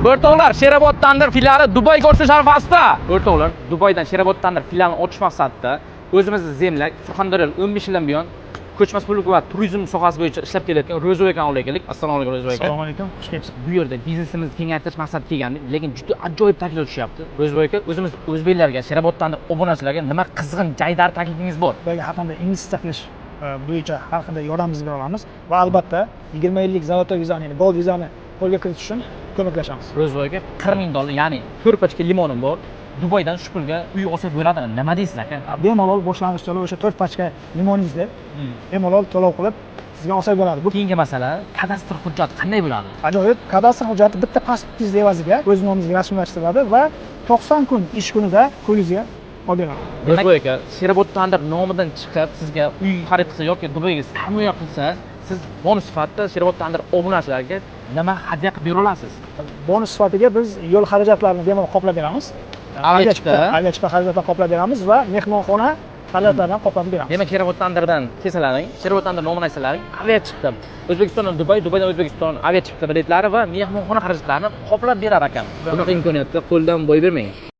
O'rtoqlar, Sherobod Tandir filiali Dubayga ochish arafasida. O'rtoqlar, Dubaydan Sherobod Tandir filialini ochish maqsadida o'zimizni земляк, Surxondaryoda 15 yildan buyon ko'chmas mulk va turizm sohasi bo'yicha ishlab kelayotgan Ro'zboy akani olib keldik. Assalomu alaykum, Ro'zboy aka. Assalomu alaykum, xush kelibsiz. Bu yerda biznesimizni kengaytirish maqsadida kelgandik, lekin juda ajoyib taklif tushyapti. Ro'zboy aka, o'zimiz o'zbeklarga, Sherobod Tandir obunachilarga nima qizg'in, jaydari taklifingiz bor? Ularga har qanday investitsiya qilish bo'yicha har qanday yordamimizni bera olamiz va albatta 20 yillik золотой vizani, ya'ni gold vizani qo'lga kiritish uchun ko'maklashamiz. Ro'zboy aka, 40 ming dollar, ya'ni 4 pachka limonim bor. Dubaydan shu pulga uy olsak bo'ladi. Nima deysiz, aka? Bemalol boshlang'ich to'lov o'sha 4 pachka limoningizni bemalol to'lov qilib sizga olsak bo'ladi. Bu Keyingi masala, kadastr hujjati qanday bo'ladi? Ajoyib, kadastr hujjati bitta pasportingizni evaziga o'z nomingizga rasmiylashtiriladi va 90 kun ish kunida qo'lingizga olib beradi. Ro'zboy aka, Sherobod Tandir nomidan chiqib sizga uy xarid qilsa yoki Dubayga sarmoya qilsa, siz bonus sifatida Sherobod Tandir obunachilariga nima hadya qilib bera olasiz? Bonus sifatiga biz yo'l xarajatlarini bemalol qoplab beramiz. Aviachipta? Aviachipta xarajatlarini qoplab beramiz va mehmonxona xarajatlarini ham qoplab beramiz. Demak, Sherobod Tandirdan kelsalaring, Sherobod Tandir nomini aytsalaring, aviachipta, O'zbekistondan Dubay, Dubaydan O'zbekiston aviachipta biletlari va mehmonxona xarajatlarini qoplab berar ekan. Bunaqa imkoniyatni qo'ldan boy bermang.